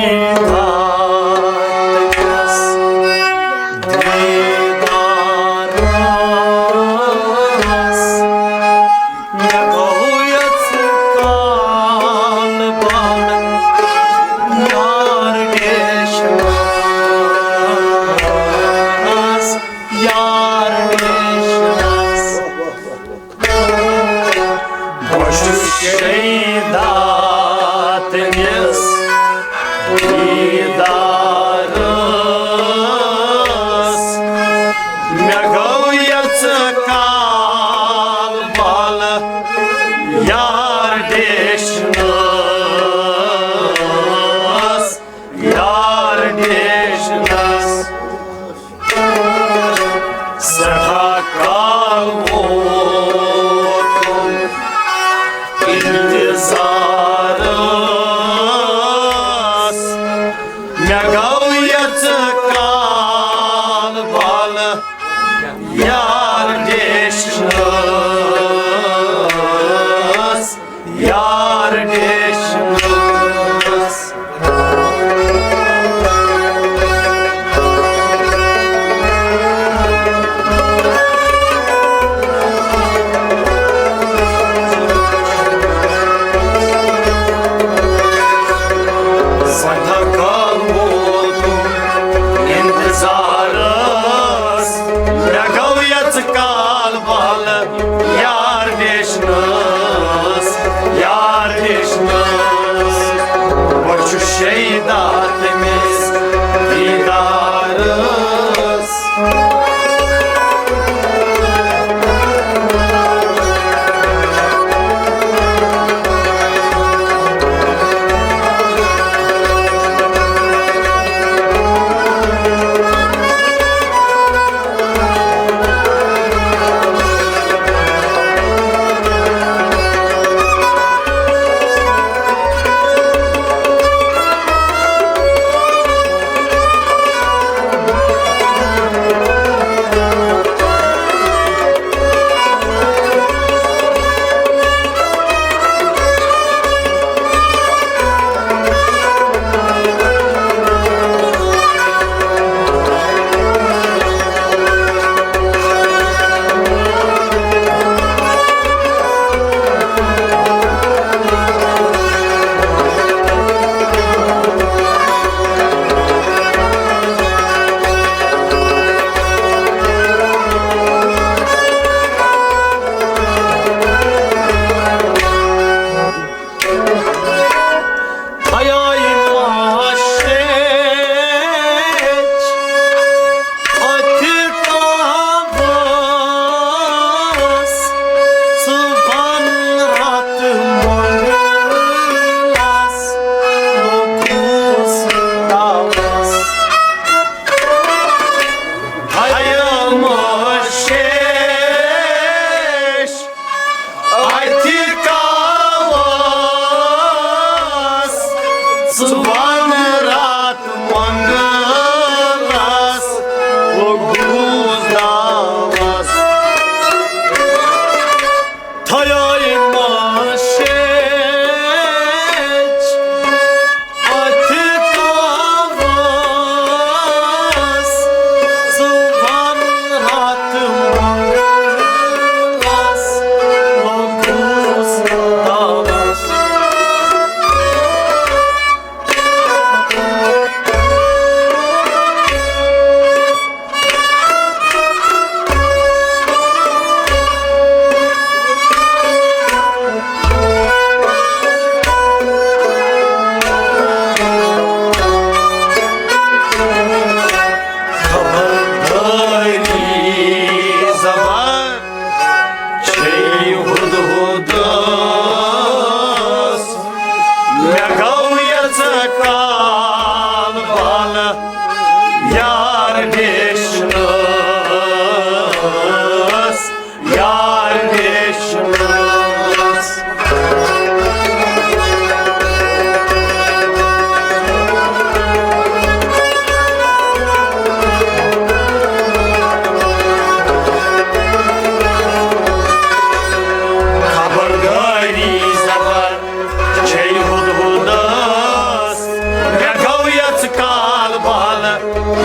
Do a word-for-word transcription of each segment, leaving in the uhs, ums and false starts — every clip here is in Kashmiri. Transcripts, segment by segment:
دیدارس، دیدارس، مےٚ گوٚو یژ کال بل یار ڈیشنس، یار ڈیشنس۔ بہٕ چھُس شیدا تٔمِس دیدارس۔ مےٚ گوٚو یژ کال بل یار ڈیشنس، یار ڈیشنس۔ سٮ۪ٹھاہ کال ووتُم اِنتظارس، مےٚ گوٚو یژ کال بل یار ڈیشنس، یار ڈیشنس۔ سٮ۪ٹھاہ کال ووتُم اِنتظارس، مےٚ گوٚو یژ کال بل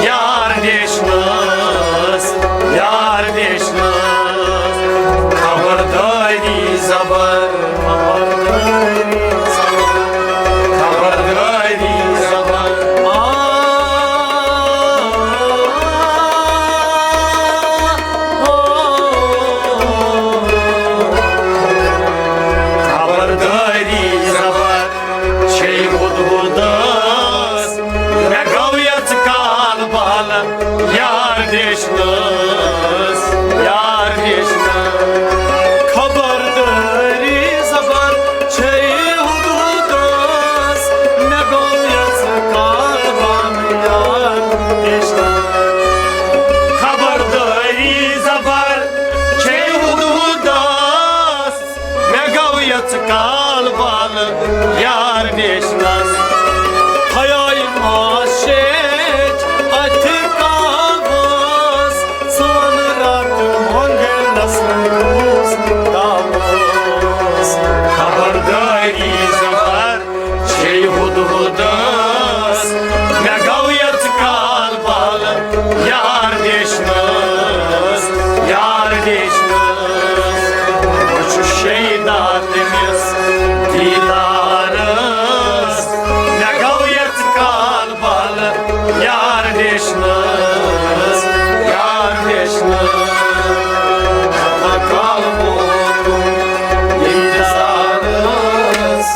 یار نیشنس، یار نیشنس، خبرداری زبر، خبرداری زبر، خبرداری زبر۔ آ، آ، آ، خبرداری زبر۔ چھے ہدہدس، مےٚ گوٚو یژ کال بال، یار نیشنس، یار نیشنس۔ خبرداری زبر چھے ہدہدس، مےٚ گوٚو یژ کال بال، یار نیشنس۔ خبرداری زبر چھے ہدہدس، مےٚ گوٚو یژ کال بال یار نیشنس۔ حیٲیی ماس شیچ اتھِ کاوس، سون راتھ مۄنگنس منٛز داوس۔ خبرداری زبر چھے ہدہدس، مےٚ گوٚو یژ کال بال یار نیشنس، یار نیشنس۔ بہٕ چھُس شیدا تٔمِس دیٖدارس، مےٚ گوٚو یژ کال بال یار نیشنس، یار نیشنس۔ خبر کال ووتُم دیٖدارس۔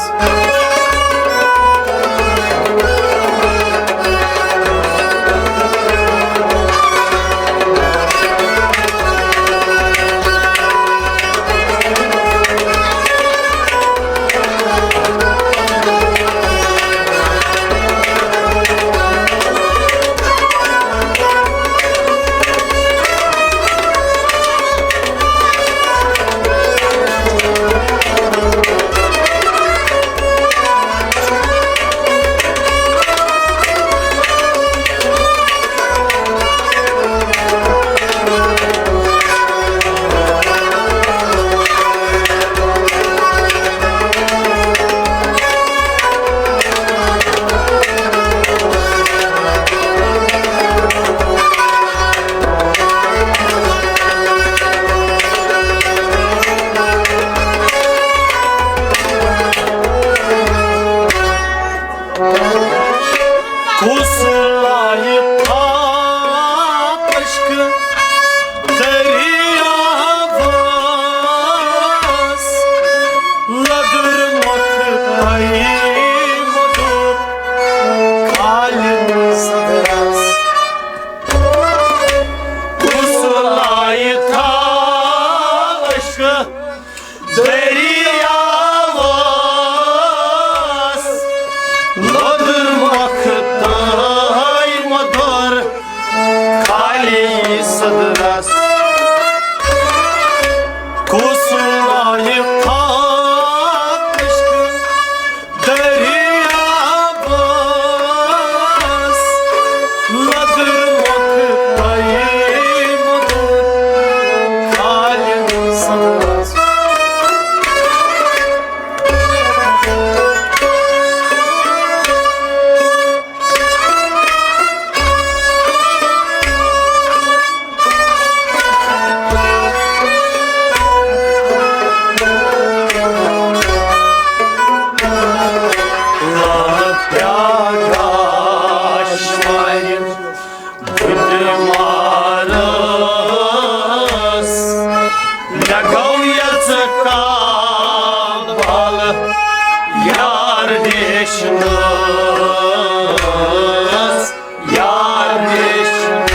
کُس لایہِ تھاو عشقہٕ دٔریاوس، لدٕر مۄکھٕ تۄہہِ مۄدُر کالہِ صدرس۔ کُس لایہِ تھاو عشقہٕ دٔریاوس، لۄدُر مۄکھٕ تہٕ مۄدُر کالی صدرس۔ کُس لایہِ تھاو عشقہٕ دٔریاوس، لدٕر مۄکھٕ تۄہہِ مۄدُر کالہِ صدرس۔ لال پیاگاش مارِ بُدھ مارس، مےٚ گوٚو یژ کال بال یار نیشنس، یار نیشنس۔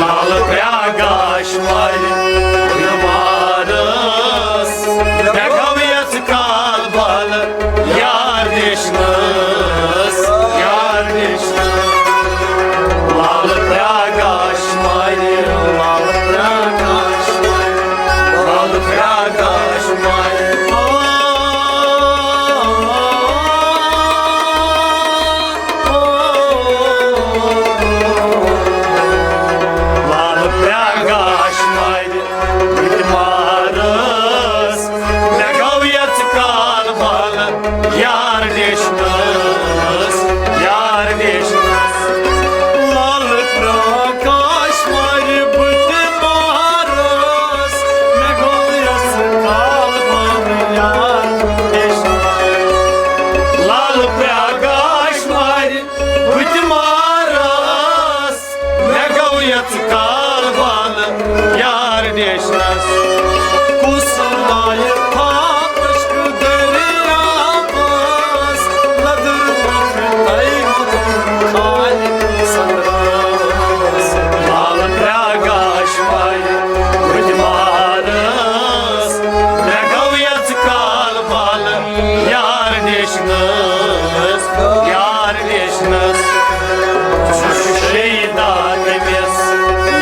لال پریاگاش مارِ بُدھ مارس، مےٚ گوٚو یژ کال بال یار نیشنس، کال بال یار ڈیشنس، کُس لایہِ تھاپشک دٔریاوس، لدٕر مۄکھ تۄہہِ مۄکھ خالق سندراوس۔ لال پرٛاگاش پاے بُدھ مارس، مےٚ گوٚو یژھ کال بال یار ڈیشنس، یار ڈیشنس۔ شیدا تٔمِس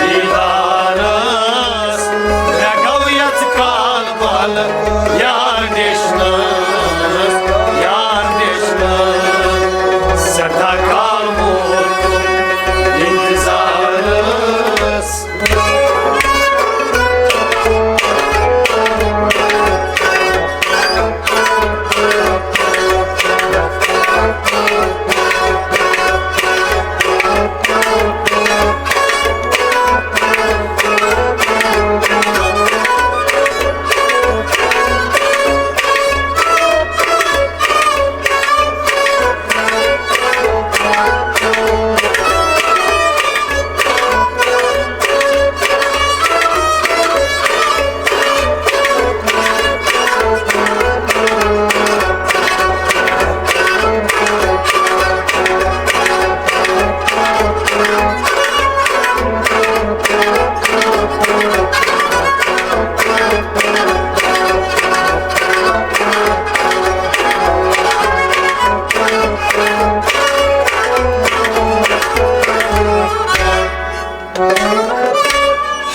دیدارس، مےٚ گوٚو یژھ کال بال یار ڈیشنس، یار ڈیشنس۔ سٮ۪ٹھاہ کال ووت انتظارس۔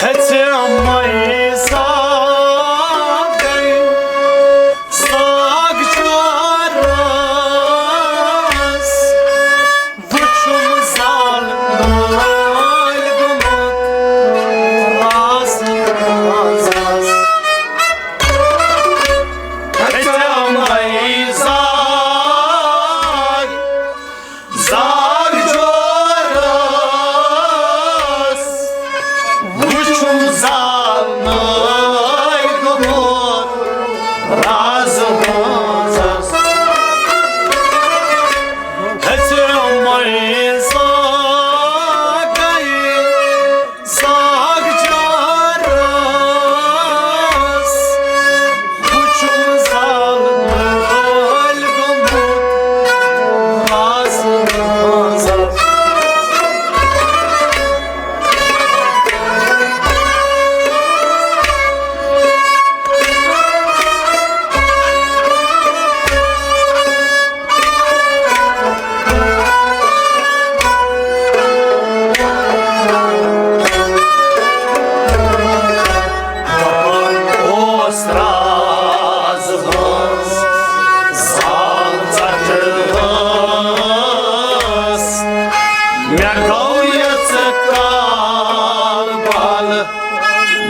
ہیٚژے مے زاگٕے زاگ چورس، وُچھُم زال نٲلۍ گوٚمُت رازٕ منٛزس۔ ہیٚژے مے زاگ زاگ جورس، وُچھُم زالنَے گوٚمُت راز منٛزس۔ ہیٚژے مے زاگٕے زاگ جارس، بہٕ چھُم زالنہٕ وٲلۍ گوٚمُت رازٕ منٛز۔ اوس راز ہٕنٛز زال ژٹہٕ ہٕنٛز، مےٚ گوٚو یژھ کال بال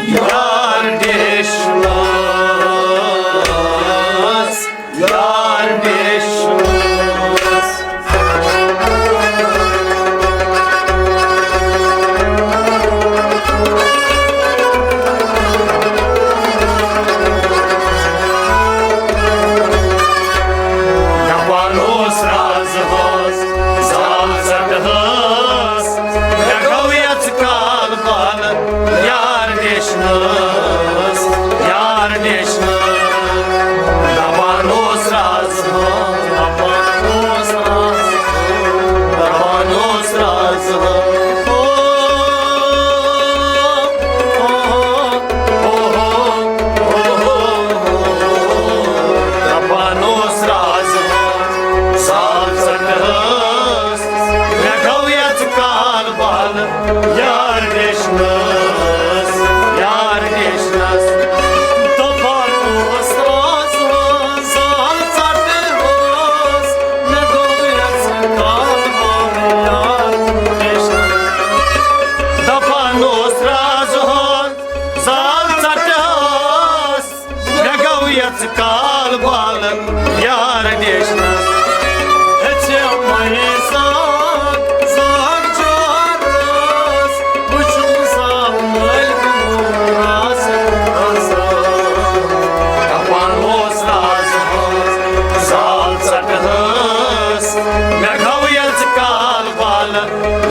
یار ڈیشنس، یار ڈیشنس۔ دپان اوس راز ہٕنٛز زال ژٹہٕ ہٕنٛز،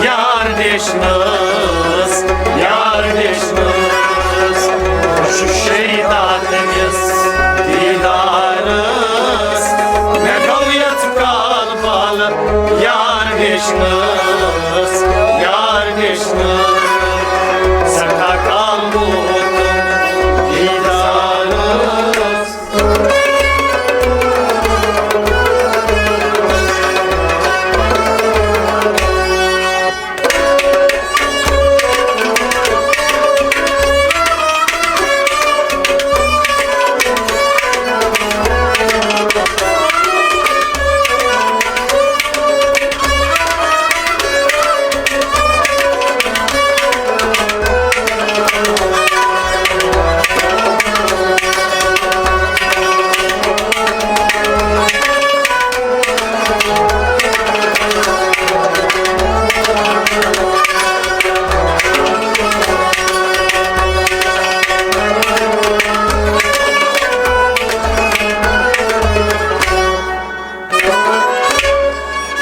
یار نیشنس، یار نیشنس، بہٕ چھُس شیدا تٔمِس دیدارس۔ مےٚ گوٚو یژھ کال بال یار نیشنس، یار نیشنس، سٮ۪ٹھاہ کال ووتُم دیدارس۔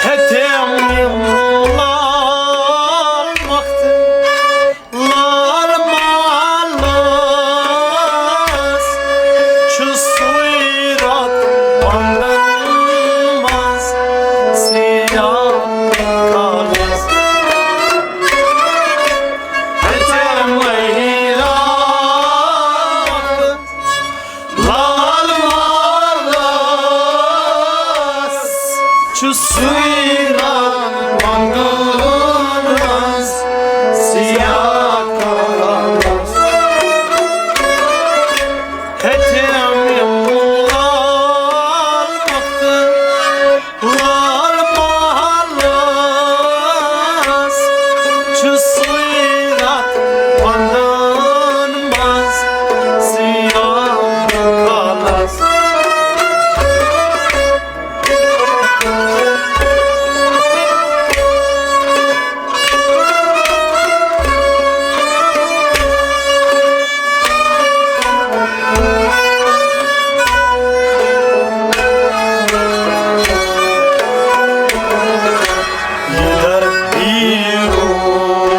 ہیٚتٮ۪م یِم لال مۄختہٕ، لال محلس چھُ سُے رَتھ وَندَن منٛز سِیاہ کالَس۔ ہیٚژے مہراز لال محلس چھُ سُے رنگ منگلس سیاہ کالس۔ ہیٚتٮ۪م یِم لال مۄختہٕ، لال محلس چھُ سُے رتھ بندن منٛز سیاہ کالس۔ یدر بیرون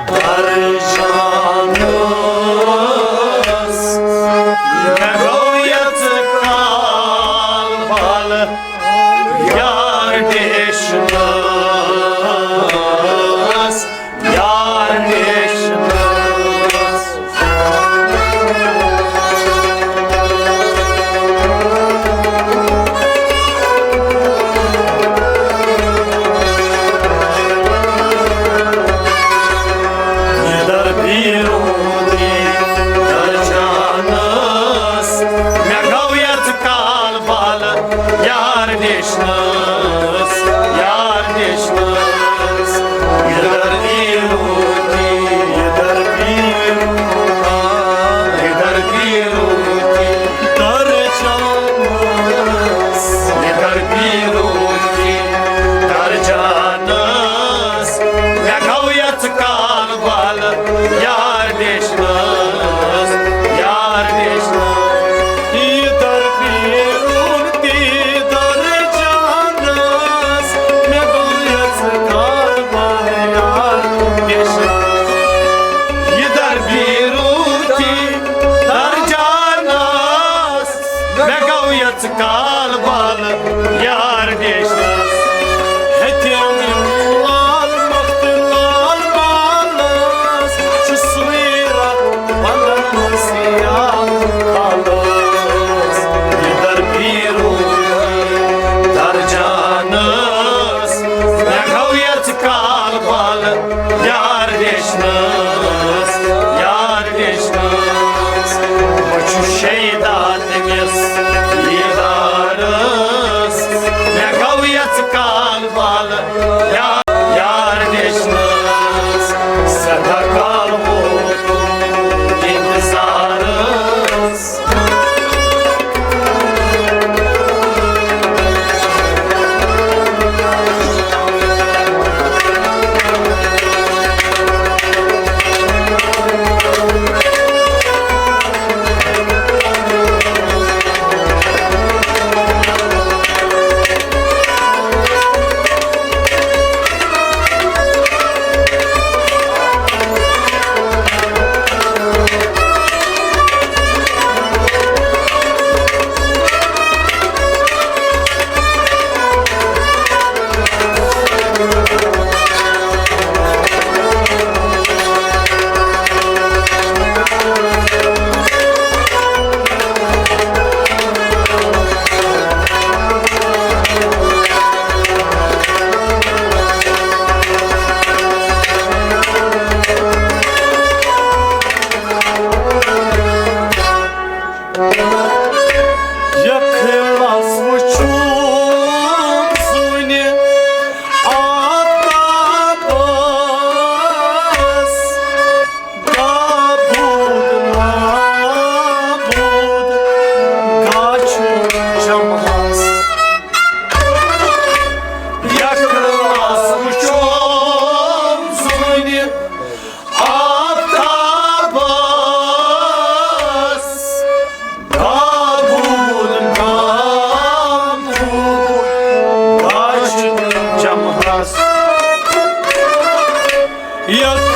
در جانس، مےٚ گوٚو یژھ کال بال یار ڈیشنس، یار ڈیشنس۔ یدر بیرون در جانس، مےٚ گوٚو یژھ کال بال یار نیشنس، یار نیشنس۔ یدر بیروتی، یدر بیروتی، یدر بیروتی، در جانس۔ یدر بیروتی، در جانس۔ مےٚ گوٚو یژھ کال بال یار نیشنس، یار نیشنس۔ یدر بیرون تہِ در جانس، مےٚ گوٚو یژھ کال بال یار نیشنس۔ یدر بیرون تہِ در جانس، مےٚ گوٚو یژھ کال بال یار نیشنس۔ ہیٚتِم یِم لال مۄختہٕ لال محلس، چھُ سُے رتھ ونان سیاہ کالس۔ یدر بیرون در جانس، مےٚ گوٚو یژھ کال بال یار نیشنس، یار نیشنس۔ بہٕ چھُس شیدا تٔمِس دیدارس۔ مےٚ گوٚو یژھ کال بال یار، یار نیشنس۔ سٮ۪ٹھاہ کال ووتُم انتظارس۔ یخلص وُچھُن زُنہِ آفتابس، غابوٗد نابوٗد گاچھُ جملس۔ یخلص وُچھُن زُنہِ آفتابس، غابوٗد نابوٗد گاچھُ جملس۔ یخ